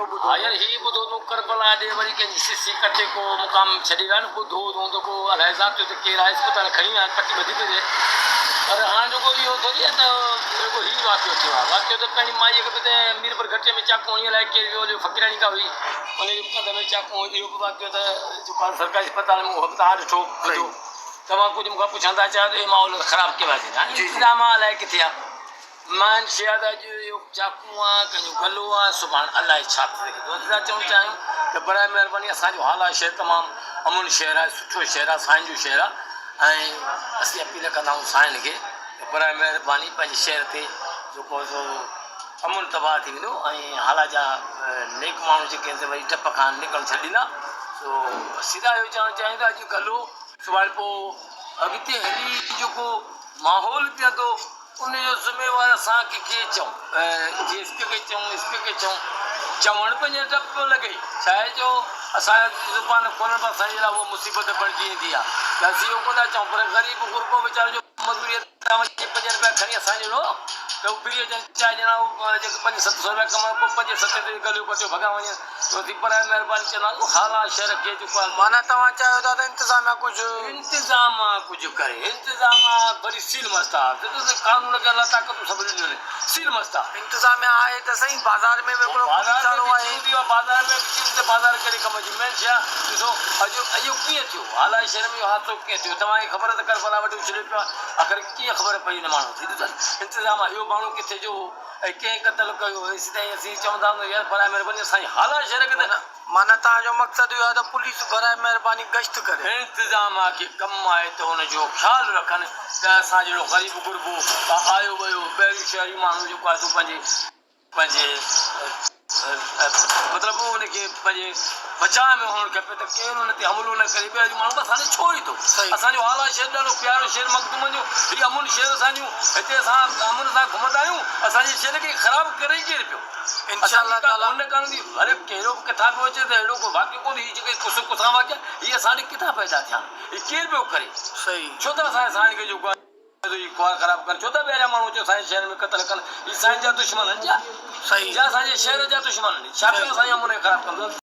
واقعو ٻڌو ها يار هي ٻڌو تون ڪربلا ڏي وري ڪنهن جي سسي ڪٽي ڪو مقام ڇڏي ويا نه ٻڌو تون ته ڪو الائي ذات جو ته ڪير آهي اسپتال کڻي ويا آهن پٽي ٻڌي پئي ٿئي پر هاڻ جيڪو اهو ٿوري آهي ته رڳو هي واقعو ٿيو آهي واقعو ته پهرين مائيء کي به ته ميرپور گهٽيء ۾ چاقو هڻي الائي ڪير ويو هليو فقيراڻي ڪا هئي ان جي ڪنڌ ۾ چاقو هنيو اهو به واقعو ته جيڪو آهي سرڪاري اسپتال ۾ اهو به توهان ڏٺو ٻڌو توهان ڪجهه مون کان پڇڻ ٿا چاهيو ته اهو ماحول خراب ڪيو آهي انتظام الائي ڪٿي آهي مان شايد اڄ اهو چاقو آ ڪنهن جو گلو آ سڀاڻ الائي ڇا ٿي سگهي ٿو اسين چوڻ چاهيون ته براء مهرباني اسان جو هالا شهر تمام امن شهر آهي سٺو شهر آهي سائين جو شهر آهي ۽ اسين اپيل ڪندا آهيون سائين کي ته براء مهرباني پنهنجي شهر تي جيڪو سو امن تباهه ٿي ويندو ۽ هالا جا نيڪ ماڻهو جيڪي آهن سي وري ڊپ کان نڪرڻ ڇڏي ڏيندا سو اسين ته اهو چوڻ چاهيون ته اڄ گلو سڀاڻي پوء اڳتي هلي جيڪو ماحول پيندو ان جو ذميوار اسان ڪنهن کي چئون؟ ڊي ايس پي کي چئون، ايس پي کي چئون؟ چوڻ به اڃا ڊپ پيو لڳي. ڇاهي جو اسان جي زبان کولڻ به اسان جي لاء اها مصيبت بڻجي ايندي آهي ته اسين اهو ڪونه ٿا چئون پر غريب غربو ويچارو جو مزوريء تان وڃي پنج رپيا کڻي اسان جي ڏنو ته هو ڦري اچن چار ڄڻا هو جيڪي پنج ست سو رپيا ڪمائن پوء پنج ستين تي گليو ڪٽيو ڀڳا وڃن. چوٿين براء مهرباني چونداسين هالا شهر کي جيڪو آهي. معنيٰ توهان چاهيو ٿا ته انتظاميا ڪجهه. انتظاميا ڪجهه ڪري. انتظاميا وري سيل مست آ. قانون کي الله طاقتون سڀ ڏنيون آهن. سيل مست آ. انتظاميا آهي ته سهي بازار ۾ به هڪڙو پوليس وارو آهي. بازار ۾ به چيون ته بازار ڪهڙي ڪم جي مين شيء آ. ڏسو اڄ اهو ڪيئن ٿيو. هالا شهر ۾ اهو حادثو ڪيئن ٿيو. توهان کي خبر ته ڪربلا وٽ اڇليو پيو آ. آخر ڪيئن خبر پئي ان ماڻهو کي. ڏسو انتظاميا اهو ماڻهو ڪٿي جو هو. ۽ ڪنهن قتل ڪيو هيسيتائين اسين چوندا آهيون ته يار براء مهرباني اسان جي هالا شهر کي ته. معنيٰ توهان جو مقصد اهو آهي ته پوليس براء مهرباني گشت ڪري. انتظام کي ڪم آهي ته ان جو خيال رکن ته اسان جهڙو غريب غربو آيو ويو ٻهريون شهريون ماڻهو جيڪو آهي سو پنهنجي پنهنجي مطلب ان کي پنهنجي بچاء ۾ هئڻ کپي ته ڪير ان تي حملو نه ڪري ٻيو ماڻهو به اسان ڏي ڇو ايندو اسان جو هالا شهر ڏاڍو پيارو شهر مخدومن جو هي امن شهر اسان جون هتي اسان امن سان گهمندا آهيون اسان جي شهر کي خراب ڪري ڪير پيو انشاء الله تعالي ان قانون جي ڀلي ڪهڙو به ڪٿان پيو اچي ته اهڙو ڪو واقعو ڪونه هي جيڪي قصو ڪٿان واقعا هي اسان ڏي ڪٿان پيدا ٿيا هي ڪير پيو ڪري ڇو ته اسان سائين کي جو هي خوار خراب ڪن ڇو ته ٻيا ماڻهو اچي اسان جي شهر ۾ قتل ڪن هي سائين جا دشمن آهن جا جا اسان جي شهر جا دشمن آهن ڇا پيو اسان جي امن کي خراب ڪندو.